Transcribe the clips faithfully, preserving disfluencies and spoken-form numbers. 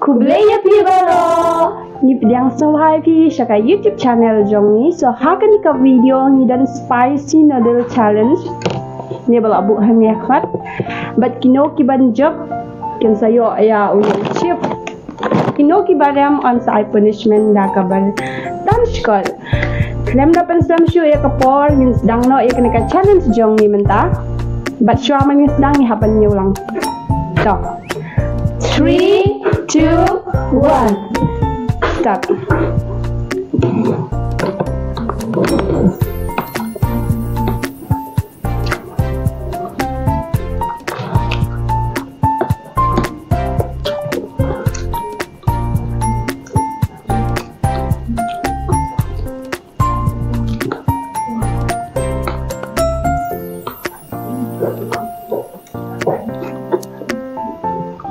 Khublei ïa phi baroh. Ngi pdiang sngewbha ïa phi sha ka YouTube channel jong ngi. So ha kane ka video ngi don spicy noodle challenge. Ne ba la buh hangne khmat. Bad kino ki ban jop kin sa ïoh ïa u nongship. Kino ki ba rem yn sa ai punishment da kaba tang shkor. Khlem da pynslem shuh ïa ka por, ngin sdang noh ïa kane ka challenge jong ngi mynta. Bad shuwa ban ngin sdang, ngi hap ban ñiew lang. To. Three, two, one. Start.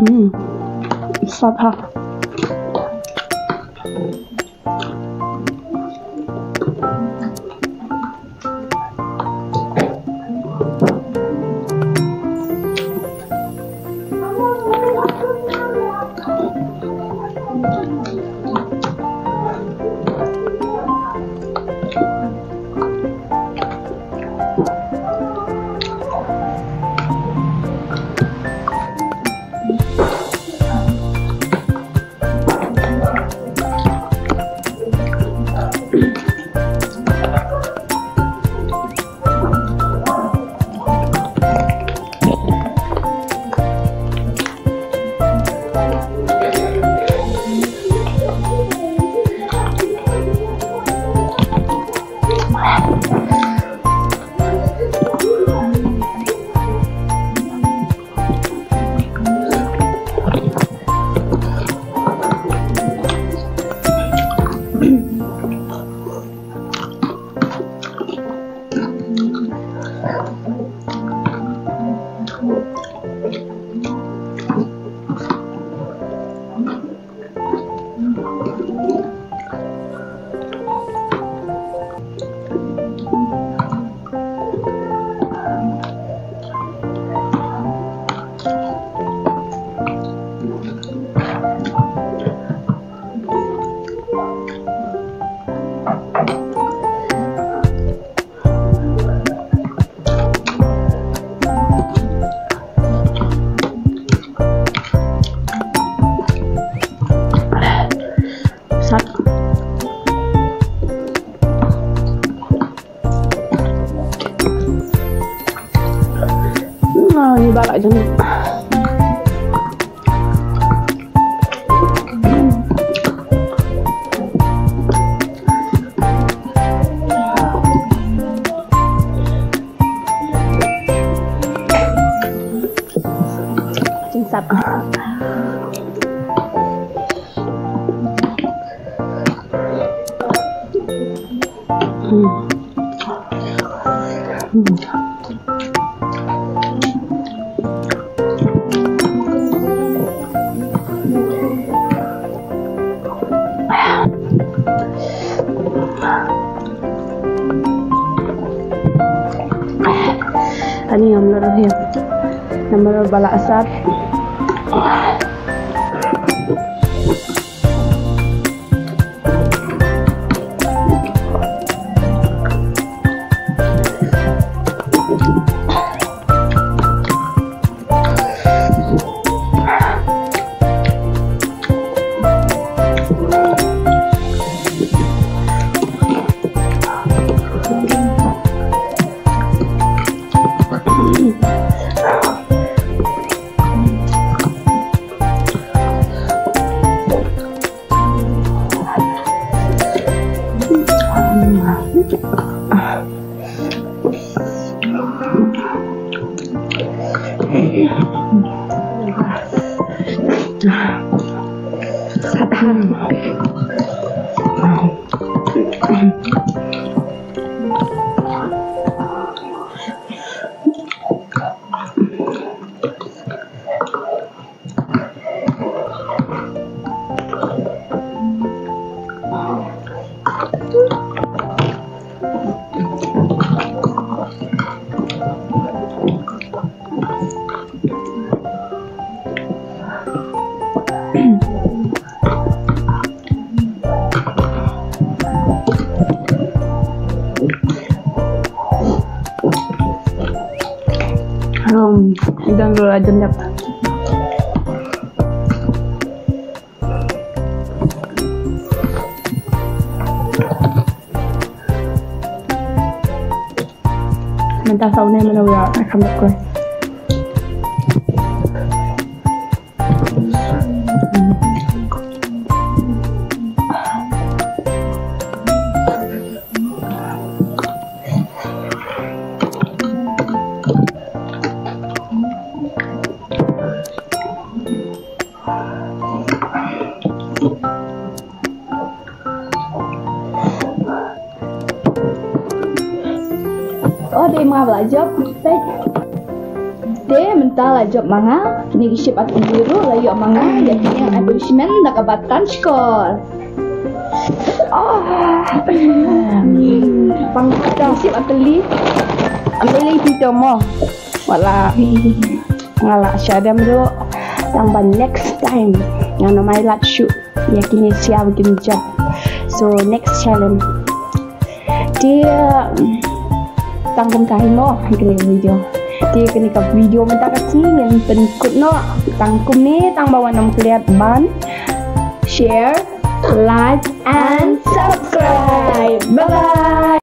Hmm. Sat ha. Sat. Ah, ni ba la jam. Jingsat. Hmm. Hmm. Ani ngam lor hi. Namar ba la sat. Dang dulu aja dap. Mynta saw ne mynta wia akan dap ko. Oh, dei ma nga ba la jop. Peit. Te mynta la jop ma nga, kine ki ship artylli ruh la ïoh ma nga, ïa kine ïa ka punishment da kaba tan shkor. Oh. Pang ka ship artylli. Am dei lei pito mo. Wat la. Nga la shadem ruh. Tang ba next time ngan ym ai lad shuh ïa kine sia ba kin jop. So next challenge. Te, um, tang kumta hi mo ha kane ka video. Te kane ka video mynta ka sngi ngan pynkut noh tang kumne, tang ba wat nym klet ban share, like and subscribe. Bye bye.